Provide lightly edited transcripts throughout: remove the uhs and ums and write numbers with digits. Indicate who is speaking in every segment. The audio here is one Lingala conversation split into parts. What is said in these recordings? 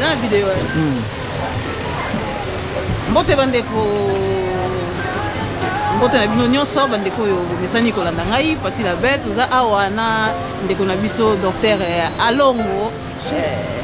Speaker 1: Eza na video. Mbote bandeko, mbote na bino nyonso bandeko oyo bomesani kolanda ngai Pati la Belle. Toza awa na ndeko na biso docteur Alongo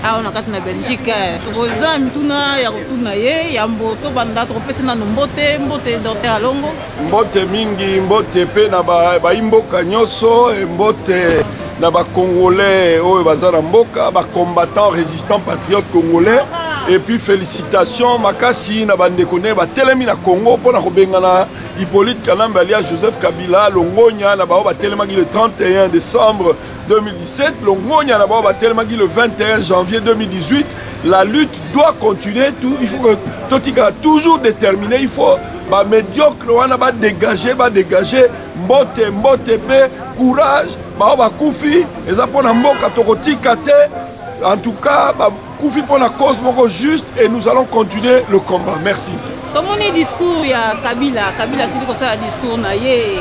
Speaker 1: awa na kati na Belgique. Tokoza mituna ya kotuna ye. Yambo tobanda, tokopesa nano mbote. Mbote, docteur Alongo.
Speaker 2: Mbote mingi, mbote mpe na bayimboka nyonso, mbote na bacongolais oyo baza na mboka, bacombattant, résistant, patriote congolais. Et puis félicitations makasi na bandeko ne batelemi na Congo mpona kobengana Hippolyte Kanambe alias Joseph Kabila. Longonya na bao batelemaki le 31 décembre 2017, longonya na bao batelemaki le 21 janvier 2018. La lutte doit continuer. Tout, il faut que totikala toujours déterminé. Il faut bamédiocre wana badégage, badégage. Mbote, mbote mpe courage. Bao bakufi eza mpona mboka, tokotika te. En tout cas, bakufi mpona cause moko juste et nous allons continuer le combat. Merci.
Speaker 1: Tomoni discours ya Kabila. Kabila asili kosala discours na ye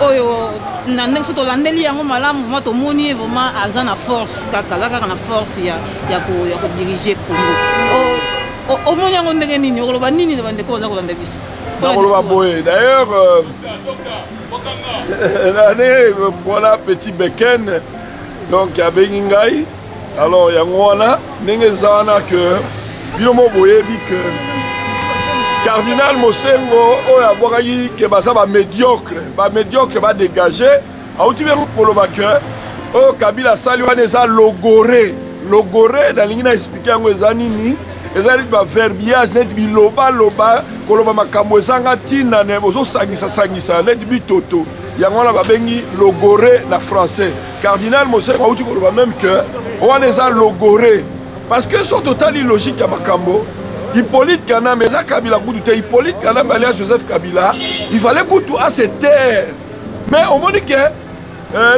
Speaker 1: oyo na ndenge so tolandeli yango malamu ma, tomoni ye vraiment aza na force kaka, aza kaka na force ya kodiriger Congo. Omoni yango ndenge nini? Okoloba nini na bandeko baza kolanda biso?
Speaker 2: Nakoloba boye, d'ailleurs nane voilà, petit beken donc abengi ngai. Alors yango wana ndenge eza wana ke bino mo boyebi ke cardinal Mosengo oyo abwakaki ke baza bamédiocre, bamédiocre badégage, auti mpe koloba ke oyo Kabila asali wana eza logorrhée. Logorrhée, nalingi na expliquer yango eza nini. Eza neti baverbiage, neti bilobaloba, koloba makambo ezanga ntina, ne ozosangisa-sangisa neti bitoto. Yango wana babengi logorrhée na français. Cardinal Mosengo auti koloba même ke wana eza logorrhée, parce que so totali logique ya makambo, Hippolyte Kanambe, eza Kabila kutu te, Hippolyte Kanambe alias Joseph Kabila, il fallait kutu ase taire. Mais omoni ke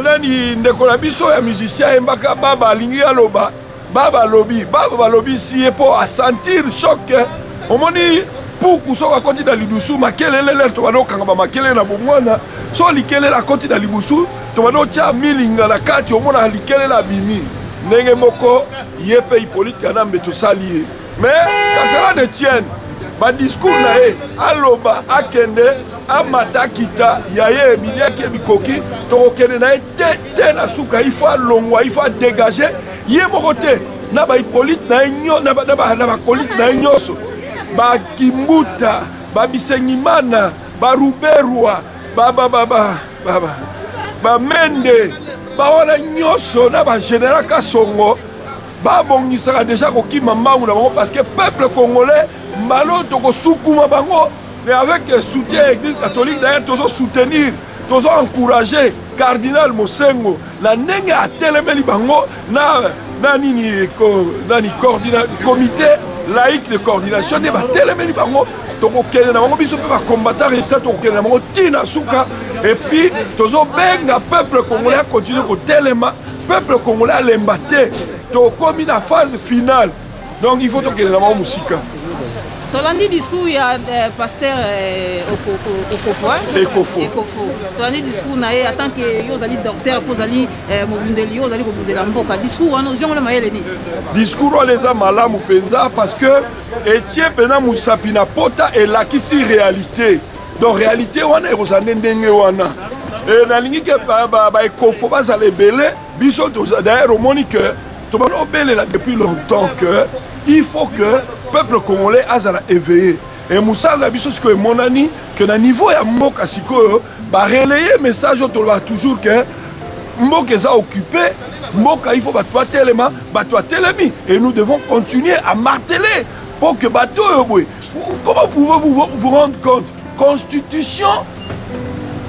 Speaker 2: nani, ndeko na biso ya musicien ayembaka baba, alingi aloba baba, alobi baba, balobisi ye mpo asentir choc. Omoni puku soki akoti na lidusu, makelele, tobanda okanga bamakelele na bomwana. So likelele akoti na libusu, tobanda otya milinga na kati, omona likelele abimi. Ndenge moko ye mpe Hippolyte Kanambe tosali ye. Mais qu'à cela ne tienne, badiscours na ye, aloba, akende, amata, akita, ya ye biliaki ye bikoki, tokokende na ye te te na suka. Il faut alongwa, il faut adégage ye moko te na baHippolyte na ye, na bakolite na ye nyonso, bakimbuta, babisengimana, baruberwa, bamende, bawana nyonso na bagénéral Kasongo, babongisaka déjà kokima mbangu na bango, parce que peuple congolais, mbala oyo tokosukuma bango, mais avec soutien ya Église catholique. D'ailleurs tozosoutenir, tozo encourager cardinal Mosengo na ndenge atelemeli bango na nini ko, nani comité laïque de coordination nde batelemeli bango. Tokokende na bango, biso mpe bacombattant résistant, tokokende na bango ntina suka. Et puis tozobenga peuple congolais akontinue kotelema, peuple congolais alemba te. Tokomi na phase finale, donc il faut tokende na bango mosika.
Speaker 1: Tolandi discours ya pasteur Okofo.
Speaker 2: Ekofo.
Speaker 1: Ekofo. Tolandi discours na ye. En tant que yo ozali docteur mpo ozali mobundeli, yo ozali kobundela mboka, discours wana ozwi yango na mayele nini?
Speaker 2: Discours wana eza malamu mpenza, parce que etie mpenza mosapi na pota, elakisi réalité. Donc réalité wana ekozala nde ndenge wana. Nalingi ke baekofo bazala ebele. Biso d'ailleurs omoni ke tobanda obelela depuis longtemps que il faut que peuple congolais azala éveillé. E mosala na biso sikoyo emonani ke na niveau ya mboka sikoyo barelaye message oyo tolobaka toujours ke mboka eza occupé, mboka il faut bato batelema. Bato batelemi et nous devons continuer à marteler pour que bato oyo boye. Comment pouvez-vous vous rendre compte, constitution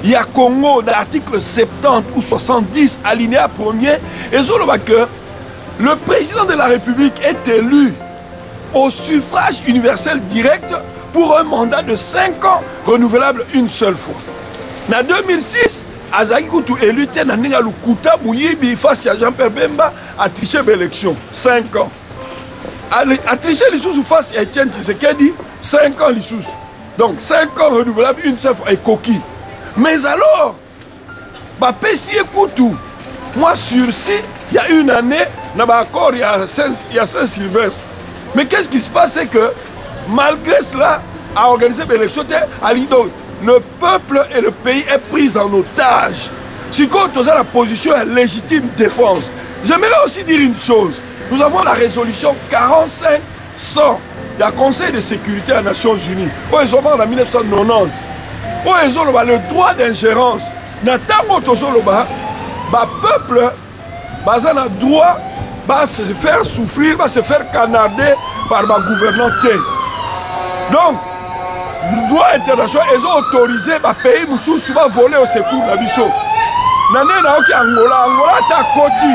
Speaker 2: ya Congo na article 70 ou 70 alinéa premier ezoloba que le président de la République est élu au suffrage universel direct pour un mandat de 5 ans renouvelable une seule fois. Na 2006 azalaki kutu élu te na ndenge ya lokuta, moyibi, face ya Jean Pierre Bemba, atriche baélection, 5 ans. Atriche lisusu face ya Etienne Tshisekedi, 5 ans lisusu. Donc 5 ans renouvelable une seule fois ekoki. Mais alors bapesi ye kutu mwa sursis ya une année. na baaccord ya Saint, ya Saint Sylvestre. Mais qu'est-ce qui se passe, c'est que malgré cela, a organisé l'élection te alingi. Donc le peuple et le pays est pris en otage. Sikoyo toza na position ya légitime défense. J'aimerais aussi dire une chose: nous avons la résolution 45 100 ya Conseil de sécurité ya Nations Unies, oyo ezomaka na 1990, oyo ezoloba le droit d'ingérence. Na ntango tozoloba, bapeuple baza na droit ba se faire souffrir, ba se faire canarder par bagouvernant te. Donc droit international ezo autoriser bapays mosusu bavole au secours na biso. Na nde nayoki Angola, Angola ata akoti,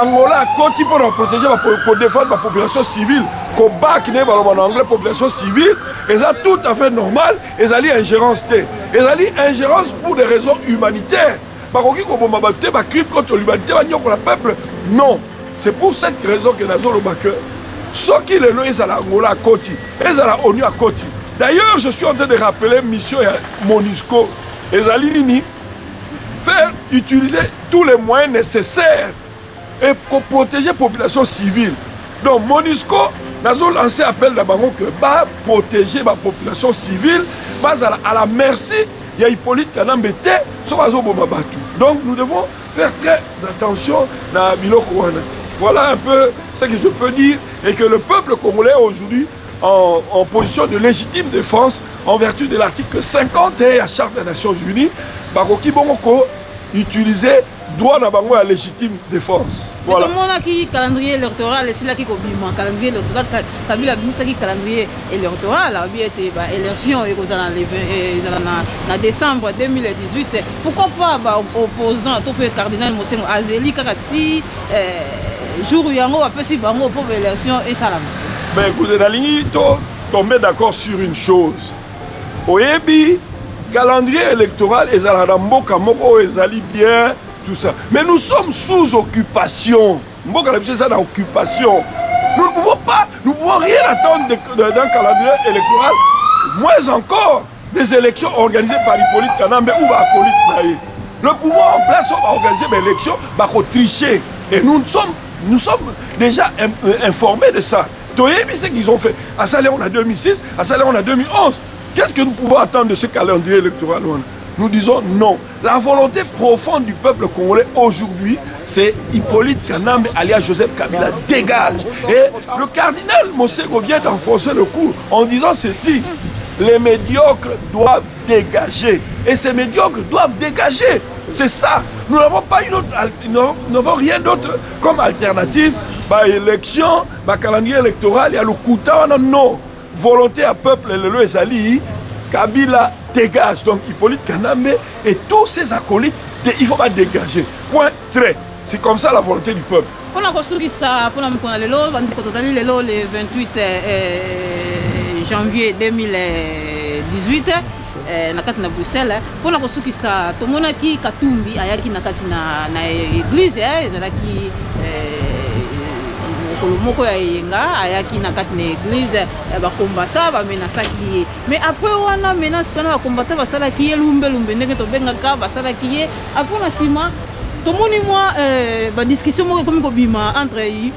Speaker 2: Angola akoti mpo na koprotéger, kodéfendre bapopulation civile, kobak nde baloba na anglais population civile. Eza tout à fait normal, ezali ingérence te, ezali ingérence pour des raisons humanitaires. Bakoki koboma bato te, bacrime contre l'humanité, banyokola peuple, non. C'est pour cette raison que nazoloba que soki lelo ezala Angola akoti, ezala ONU akoti. D'ailleurs, je suis en train de rappeler mission ya MONUSCO ezali nini: faire utiliser tous les moyens nécessaires et protéger population civile. Donc MONUSCO, nazolancer appel na bango que baprotéger bapopulation civile, bazala à la merci ya Hippolyte Kanambe te soki azoboma bato. Donc nous devons faire très attention na biloko wana. Voilà un peu ce que je peux dire, et que le peuple congolais aujourd'hui en position de légitime défense en vertu de l'article 51 ya Charte des Nations Unies, bakoki bongo ko utiliser droit na bango ya légitime défense.
Speaker 1: Voilà. Tomonaki calendrier électoral esilaki kobima. Calendrier électoral, Kabila abimisaki calendrier électoral, alobi ete baélection ekozala ezala na décembre 2018. Pourquoi pas baopposant to mpe cardinal Monsengwo azeli kaka ti jour yango bapesi bango mpo baélection esalama?
Speaker 2: Ben écoutez, nalingi to tomber d'accord sur une chose. Oyebi, calendrier électoral ezalaka na mboka moko oyo ezali bien, tout ça, mais nous sommes sous occupation. Mboka na biso eza na occupation. Nous ne pouvons pas, nous pouvons rien attendre d'un calendrier électoral, moins encore des élections organisées par Hippolyte Kanambe ou baacolyte na ye. Le pouvoir en place oyo baorganiser baélection, bakotricher, et nous sommes déjà informés de ça. Toyebi ce qu'ils ont fait. Asali yango na 2006, asali yango na 2011. Qu'est-ce que nous pouvons attendre de ce calendrier électoral wana? Nous disons non. La volonté profonde du peuple congolais aujourd'hui, c'est Hippolyte Kanambe alias Joseph Kabila dégage. Et le cardinal Monsengwo vient d'enfoncer le clou en disant ceci: les médiocres doivent dégager. Et ces médiocres doivent dégager. C'est ça. Nous n'avons pas une autre, nous n'avons rien d'autre comme alternative. Ba élection, ba calendrier électoral, ya lokuta, non. Volonté ya peuple lelo ezali Kabila dégage. Donc Hippolyte Kanambe et tous ses acolytes, il faut pas dégager. Point trait. C'est comme ça la volonté du peuple.
Speaker 1: Mpona kosukisa mpona mokolo na lelo, bandeko, tozali lelo le 28 janvier 2018 na kati na Bruxelles. Mpona kosukisa, tomonaki Katumbi ayaki na kati na église, ezalaki mokolo moko ya eyenga, ayaki na kati na église, bacombattants bamenaçaki ye. Mais après wana menace wana, bacombattants basalaki ye lumbelumbe, ndenge tobengaka, basalaki ye. Après na nsima tomoni mwa badiscussion moko ekomi kobima entre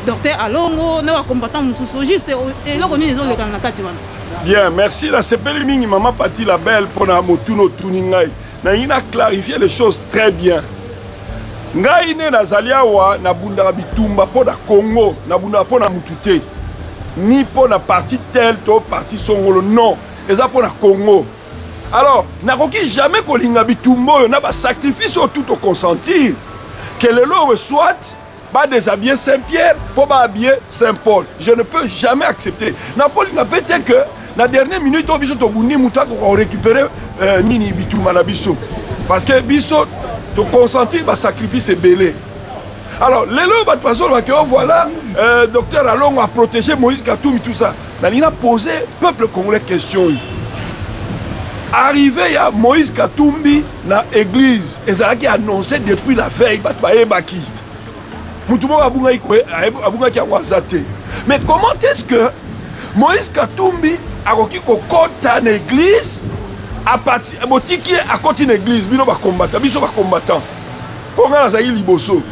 Speaker 1: docteur Alongo na bacombattant mosusu. Juste eloko nini ezolekana na kati wana?
Speaker 2: Bien, merci. Nasepeli mingi, mama Pati la Belle, mpona motuna otuni ngai. Nalingi na clarifier les choses très bien. Ngai nde nazali awa, nabundaka bitumba mpo na Congo, nabundaka mpo na mutu te, ni mpo na parti tel to parti songolo, non, eza mpo na Congo. Alors nakoki jamais kolinga bitumba oyo na basacrifice oyo tout toconsentir ke lelo oyo soit badéshabiller Saint Pierre mpo bahabiller Saint Paul. Je ne peux jamais accepter. Nakolinga mpe te que na dernière minute oyo biso tobundi, moto akoka korécupérer nini, bitumba na biso, parce que biso toconsentir basacrifice ebele. Alors lelo bato bazolobaki: oh voilà, docteur Alongo a protégé Moïse Katumbi, tout ça. Nalingi na poser peuple congolais question oyo: arrivé ya Moïse Katumbi na église ezalaki annoncé depuis la veille, bato bayebaki, mutu moko abungaki yango aza te. Mais comment est-ce que Moïse Katumbi akoki kokɔta na église botiki ye akɔti na église, bino bacombattants, biso bacombattant, mpo ngai nazalaki liboso?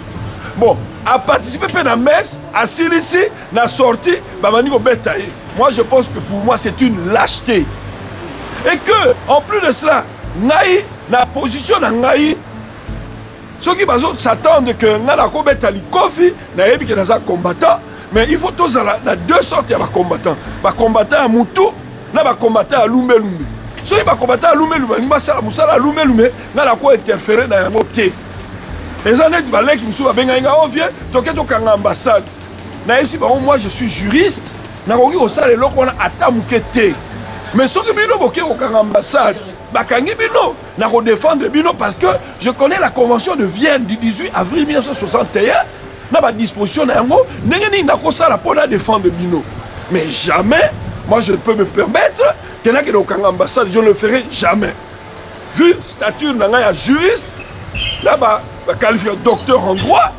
Speaker 2: Bon. Aparticipe mpe na messe, asilisi na sortie, babandi kobeta ye. Moi, je pense que pour moi, c'est une lâcheté. Et que, en plus de cela, ngai na position na ngai, soki bazo s'attendre que ngai nakobeta likofi, nayebi ke naza combattant, mais il faut tozala na deux sortes ya bacombattant: bacombattant ya mutu na bacombattant ya lumbelumbe. Soki bacombattant ya lumbelumbe balingi basala mosala ya lumbelumbe, ngai nako interfere na yango te. Eza neti baleki mosusu babengaki ngai: "Oh vieux, toke tokanga ambassade." Nayebisi bango: "Moi, je suis juriste, nakoki kosala eloko wana ata moke te. Mais soki bino boke kokanga ambassade, bakangi bino, nakodéfendre bino, parce que je connais la Convention de Vienne du 18 avril 1961 na badisposition na yango, ndenge nini nakosala mpo na défendre bino. Mais jamais moi je ne peux me permettre ke nakende kokanga ambassade. Je ne le ferai jamais, vu stature na ngai ya juriste na baqualifié docteur en droit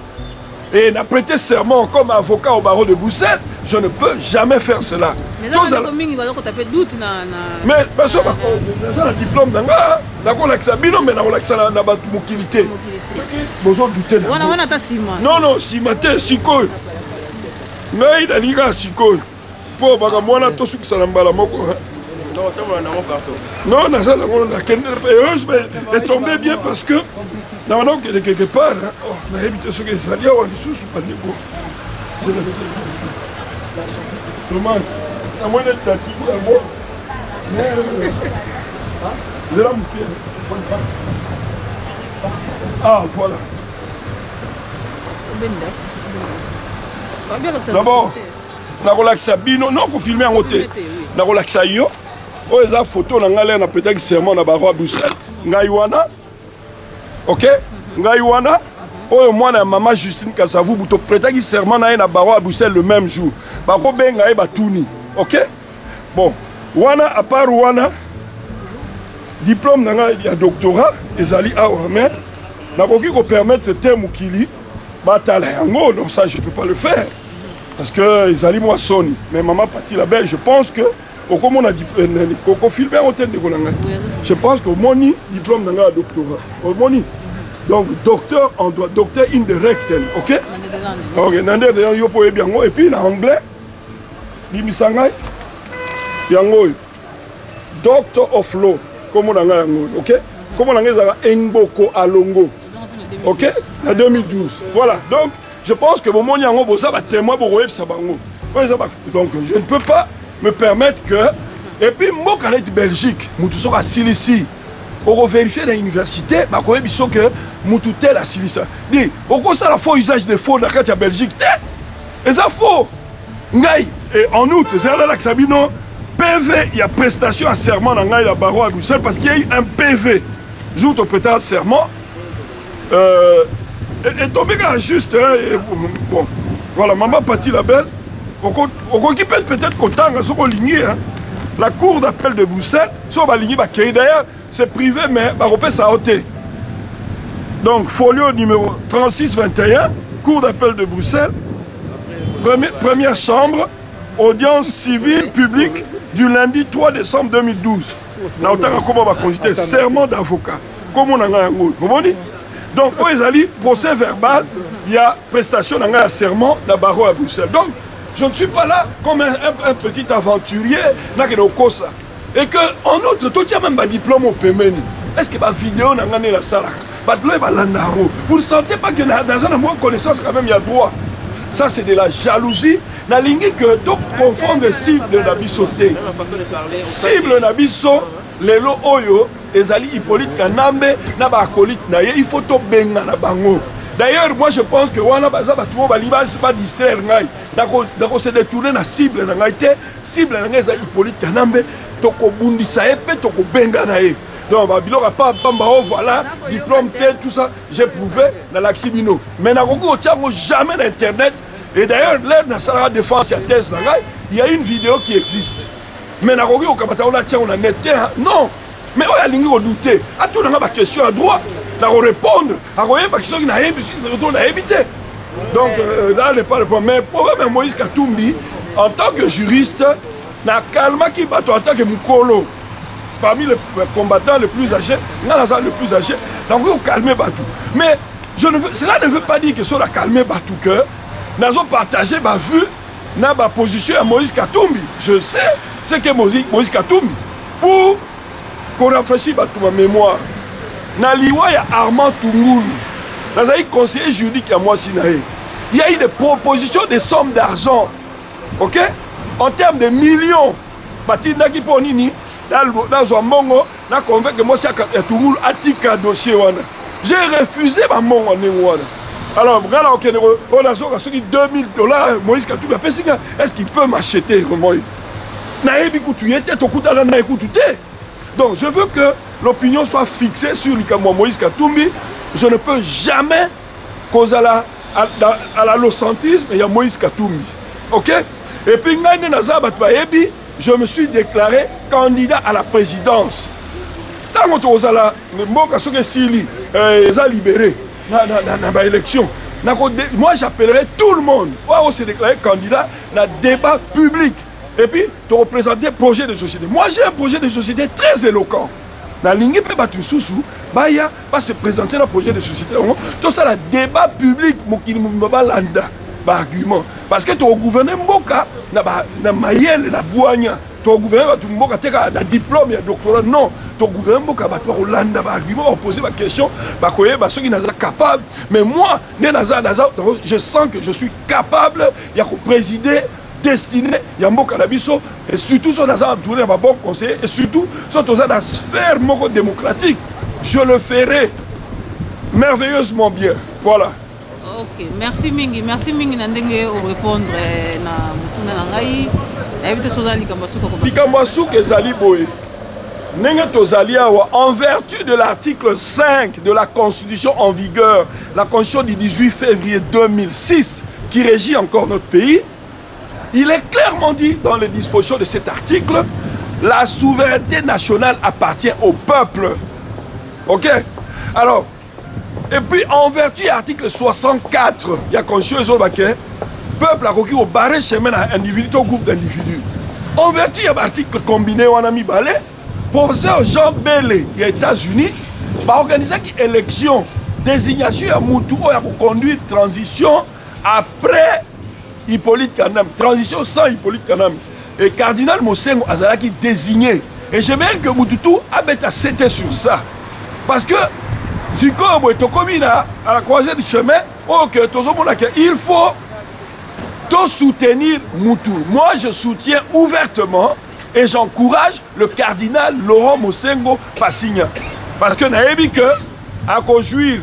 Speaker 2: et na prêté serment comme avocat au barreau de Bruxelles. Je ne peux jamais faire cela."
Speaker 1: Mais mingi bazokota mpe doute na
Speaker 2: Mais baso naza na diplôme na nga, nakolakisa bino, mais nakolakisa na bato mokili te. Bozodute.
Speaker 1: Wana wana ata nsima.
Speaker 2: Non, nsima te, sikoyo. Ngai nalingi kaka sikoyo, mpo makambo wana tosukisa na mbala moko. Non, naza nango, nakende. Heureusement, etombe bien, parce que na banda kokende quelque part. Nayebi te soki ezali awa lisusu, bandeko. Dommage, namoni neti natiki yango. Nzela moke. Ah, voilà. D'abord nakolakisa bino, non, kofilme yango te, nakolakisa yo. Oyo eza photo na ngai lere napetaki serment na barreau ya Bruxelles. Ngai wana, ok, ngai wana. Oyo mwana ya mama Justine Kasavubu, toprêtaki serment na ye na barreau ya Bruxelles le même jour. Bakobenga ye, batuni. Ok, bon, wana à part wana, diplôme na ngai ya doctorat ezali awa, mais nakoki kopermettre te mokili batala yango. Donc ça, je peux pas le faire, parce que ezali mwa soni. Mais mama Pati la Belle, je pense que okomona, kofilme yango te, ndeko na ngai. Je pense que omoni diplôme na ngai ya doctorat, omoni. Donc docteur en droit, docteur in de rechten, ok, ok, na nde yo mpo oyebi yango. Et puis na anglais, bimisa ngai yango oyo, Doctor of Law. Kombo na ngai yango oyo, ok. Kombo na ngai ezalaka Engboko Alongo, ok, na 2012. Voilà, donc je pense que bomoni yango, boza batémoin, bokoyebisa bango oyo eza. Donc je ne peux pas me permettre que, et puis mboka neti Belgique, mutu soki asilisi, okovérifie na université, bakoyebi so ke mutu tel asilisa. Di okosala faux usage de faux na kati ya Belgique te, eza faux. Ngai, et en outre, ezala nalakisa bino PV ya prestation ya serment na ngai ya barreau ya Bruxelles, parce qu'il y a eu un PV jour toprêta serment, etombi kaka juste, hein, et, bon, voilà. Mama Pati la Belle, okoki mpe peut-être kotanga soki olingi, hein. La cour d'appel de Bruxelles, soki balingi bakei, d'ailleurs c'est privé, mais bakopesa yo te. Donc folio numéro 3621, cour d'appel de Bruxelles, première chambre, audience civile publique du lundi 3 décembre 2012. Na otanga koma bakonzi te, serment d'avocat, kombo na ngai yango omoni. Donc oyo ezali procès verbal ya prestation na ngai ya serment na barreau ya Bruxelles. Donc je ne suis pas là comme un petit aventurier nakende kokosa. Et que, en outre, totia même badiplôme opemeni. Est ce que bavideo na ngai nde nasalaka, bato loyo balanda yango? Vous ne sentez pas que naza na mwa connaissance quand même ya droit? Ça, c'est de la jalousie. Nalingi que toconfondre cible na biso te. Cible na biso lelo oyo ezali Hippolyte Kanambe na baacolyte na ye. Il faut tobengana bango. D'ailleurs, moi, je pense que wana baza bato oyo balingi badistraire ngai. Nakose détourne na cible na ngai te. Cible na ngai eza Hippolyte Kanambe. Tokobundisa ye mpe tokobengana ye. Donc babiloko ya pamba, o voilà, diplôme te, tout ça, j'ai prouvé, nalakisi bino, mais nakoki kotia yango jamais na internet. Et d'ailleurs, l'heure nasalaka défense ya thèse na ngai, il y a une vidéo qui existe, mais nakoki kokamata ngo natia yango na net te, non. Mais oyo alingi kodouter, atuna nga baquestion ya droit, nakorépondre, akoyebaki soki nayebi to nayebi te. Donc là n'est pas le problème. Mais problème ya Moïse Katumbi, en tant que juriste, nakalmaki bato. En tant que mokolo parmi les combattants les plus âgés, nga naza le plus âgé, nakoki kokalme bato. Mais Je ne veux, cela ne veut pas dire que soki na calme bato que nazo partager ba vue na ba position ya Moïse Katumbi. Je sais ce que Moïse, Moïse Katumbi pour qu'on rafraîchit bato ma mémoire. Na liwa ya Armand Tungulu, nazali conseiller juridique ya mwasi na ye. Il y a eu des propositions de sommes d'argent, ok, en termes de millions. Batindaki mpo nini nazwa mbongo na convaincre mwasi ya Tungulu atika dossier wana. J'ai refusé bambongo ndenge wana. Alors ngai nakokende oyo nazoka soki 2000 dollars Moïse Katumbi apesi nga, est ce qu'il peut m'acheter vraiment? Nayebi kutu ye te, tokutana na ye kutu te. Donc je veux que l'opinion soit fixée sur likambo ya Moïse Katumbi. Je ne peux jamais kozala à la locentisme ya Moïse Katumbi, ok. Et puis ngai nde naza, bato bayebi, je me suis déclaré candidat à la présidence. Ntango tokozala mboka soki esili, eza libéré na baélection, moi j'appellerai tout le monde oyo se déclarer candidat na débat public et puis toreprésenter projet de société. Moi, j'ai un projet de société très éloquent. Nalingi mpe bato misusu baya base présenter na projet de société yango, tosala débat public, mokili mobimba balanda baargument, parce que tokogouverne mboka na mayele, na bwanya. Togouverne bato mboka te kaka na diplôme ya doctorat, non. Togouverne mboka, bato bakolanda baargument, bakopose baquestion, bakoyeba soki naza capable. Mais moi nde naza, je sens que je suis capable ya koprésider destinée ya mboka na biso, et surtout so naza entouré ya babon conseiller, et surtout so toza na sphère moko démocratique, je le ferai merveilleusement bien, voilà.
Speaker 1: Ok, merci mingi, merci mingi na ndenge orépondre na motuna na ngai. Nayebi te soza likambo ya suka.
Speaker 2: Likambo ya suka ezali boye: ndenge tozali awa, en vertu de l'article 5 de la constitution en vigueur, la constitution du 18 février 2006 qui régit encore notre pays, il est clairement dit dans les dispositions de cet article: la souveraineté nationale appartient au peuple, ok. Alors, et puis en vertu ya article 64 ya constitution, ezoloba ke peuple akoki kobarrer chemin na individu to groupe d'individus. En vertu ya baarticle combiné wana mibale, professeur Jean Bele ya États-Unis baorganisaki élection, désignation ya mutu oyo akoconduire transition après Hippolyte Kanambe, transition sans Hippolyte Kanambe, et cardinal Mosengo azalaki désigné. Et j'aimerais que mutu tout abeta sete sur ça, parce que sikoyo boye tokomi na à la croisée du chemin oyo ke tozomona ke il faut to soutenir mutu. Moi, je soutiens ouvertement et j'encourage le cardinal Laurent Mosengo Passigna, parce que nayebi que akojouir,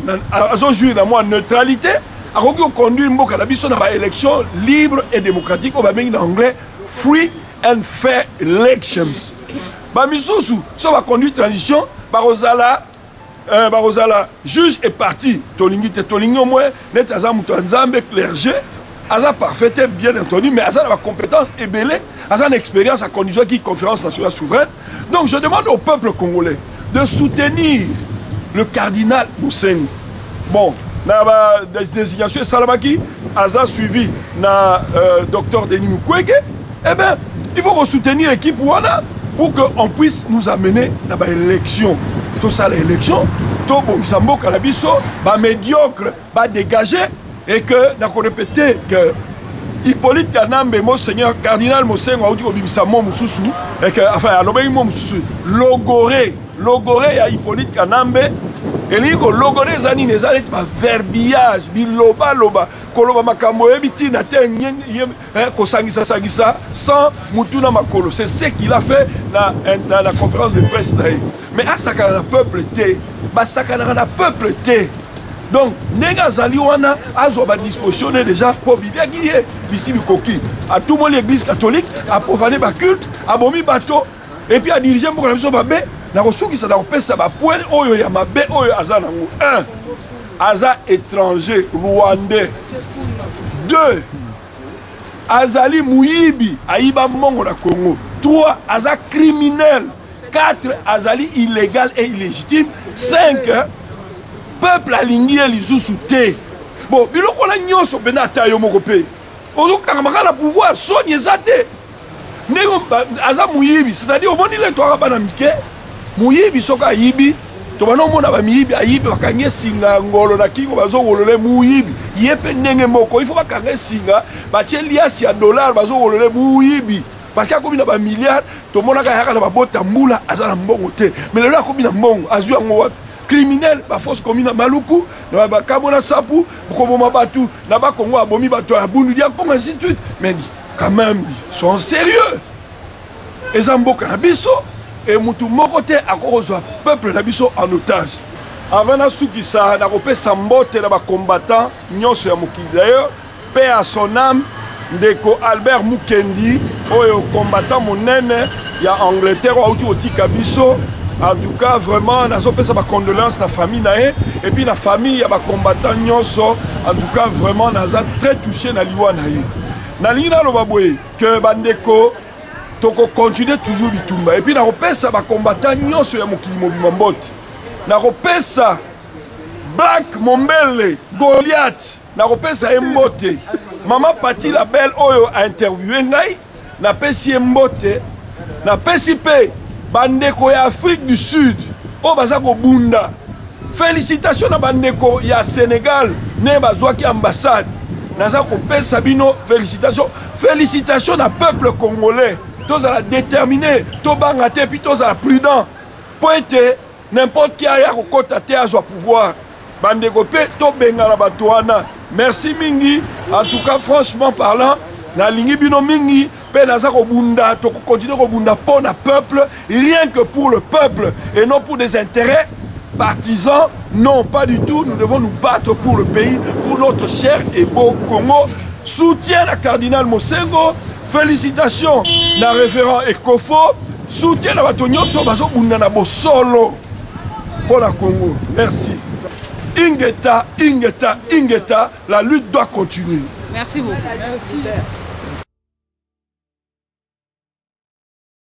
Speaker 2: azojouir na mwa neutralité, akoki koconduire mboka na biso na baélection libre et démocratique oyo babengi na anglais free and fair elections. Bamisusu so baconduire transition, bakozala juge et parti. Tolingi te, tolingi au moins neti aza moto ya Nzambe, clergé. Aza parfait te, bien entendu, mais aza na bacompétence ebele, aza na expérience, aconduisaki Conférence nationale souveraine. Donc je demande au peuple congolais de soutenir le cardinal Mosengo. Bon, na badésignation esalamaki, aza suivi na docteur Denis Mukwege. Eh ben, il faut soutenir équipe wana pour que on puisse nous amener na baélection. Tosala élection, tobongisa mboka na biso, bamédiocre badégage. Et que nakorépéter que Hippolyte Kanambe, monseigneur cardinal Mosengo auti kobimisa mo mosusu et que, enfin, alobaki mo mosusu, logoré, logoré ya Hippolyte Kanambe. Elingi kologore eza nini? Eza neti baverbiage, bilobaloba, koloba makambo oyebi ntina te, kosangisasangisa sans mutu na makolo. C'est ce qu'il a fait na conférence de presse na ye. Mais asakana na peuple te, basakanaka na peuple te. Donc ndenge azali wana, azwa badisposition ne déjà, mpo biliaki ye bisi bikoki. Atumoli Église catholique, aprofané baculte, abomi bato et puis adirige mboka na biso mabe. Na kosukisa, na kopesa bapoint oyo ya mabe oyo aza nango: 1, aza étranger rwandais; 2, azali moyibi, ayiba mbongo na Congo; 3, aza criminel; 4, azali illégal et illégitime; 5, peuple alingi ye lisusu te. Bon, biloko wana nyonso mpenza, ata yo moko mpe ozokangama kaka na pouvoir, soni eza te. Ndenge aza moyibi, c'est-à-dire omoni le toaka bana mike, moyibi soki ayibi Tobanda omona bamiyibi, ayibi, bakangi esinga ya ngolo na kingo, bazowolole muyibi. Ye mpe ndenge moko, il faut bakanga esinga, batie liasi ya dollar, bazowolole muyibi. Parce que akomi na ba milliards, tomonaka ayaka na babota mbula, aza na mbongo te. Mais lelo akomi na mbongo, azwi yango wapi? Criminel, ba fausse commune na Maluku, na ba Kamona Sapu, koboma batu, na ba Congo abomi bato ya Bundu dia Kongo, ainsi de suite. Mais quand même, ils sont sérieux. Eza mboka na biso, et mutu moko te akokozwa peuple na biso en otage. Avant nasukisa, nakopesa mbote na ba combattants nyonso ya mokili. D'ailleurs, paix à son âme, ndeko Albert Mukendi, oyo combattant monene ya Angleterre, oyo auti kotika biso. En tout cas, vraiment, nazopesa ba condoléances na famille na ye, et puis na famille ya ba combattants nyonso. En tout cas, vraiment, naza très touché na liwa na ye. Nalingi naloba boye que bandeko toko continuer toujours bitumba, et puis nakopesa ba combattants nyonso ya mokili mobimba mbote. Nakopesa Black Mombele Goliath, nakopesa ye mbote. Mama Patti la Belle oyo a interviewé ngai, napesi ye mbote. Napesi pe bandeko ya Afrique du Sud oyo baza kobunda. Félicitations na bandeko ya Sénégal ne bazwaki ambassade. Naza kopesa bino félicitations. Félicitations na peuple congolais. Tozala déterminé, tobanga te, puis tozala prudent. Po ete n'importe qui aya kokota te azwa pouvoir. Bandeko pe tobengana bato wana. Merci mingi. En tout cas, franchement parlant, nalingi bino mingi pe naza kobunda, tokokontinue kobunda mpo na peuple, rien que pour le peuple et non pour des intérêts partisans. Non, pas du tout. Nous devons nous battre pour le pays, pour notre cher et beau Congo. Soutien à Cardinal Mosengo. Félicitations na révérend Ekofo. Soutien na bato nyonso bazobunda na bosolo mpo na Congo. Merci. Ingeta, Ingeta, Ingeta, la lutte doit continuer.
Speaker 1: Merci beaucoup.
Speaker 2: Merci.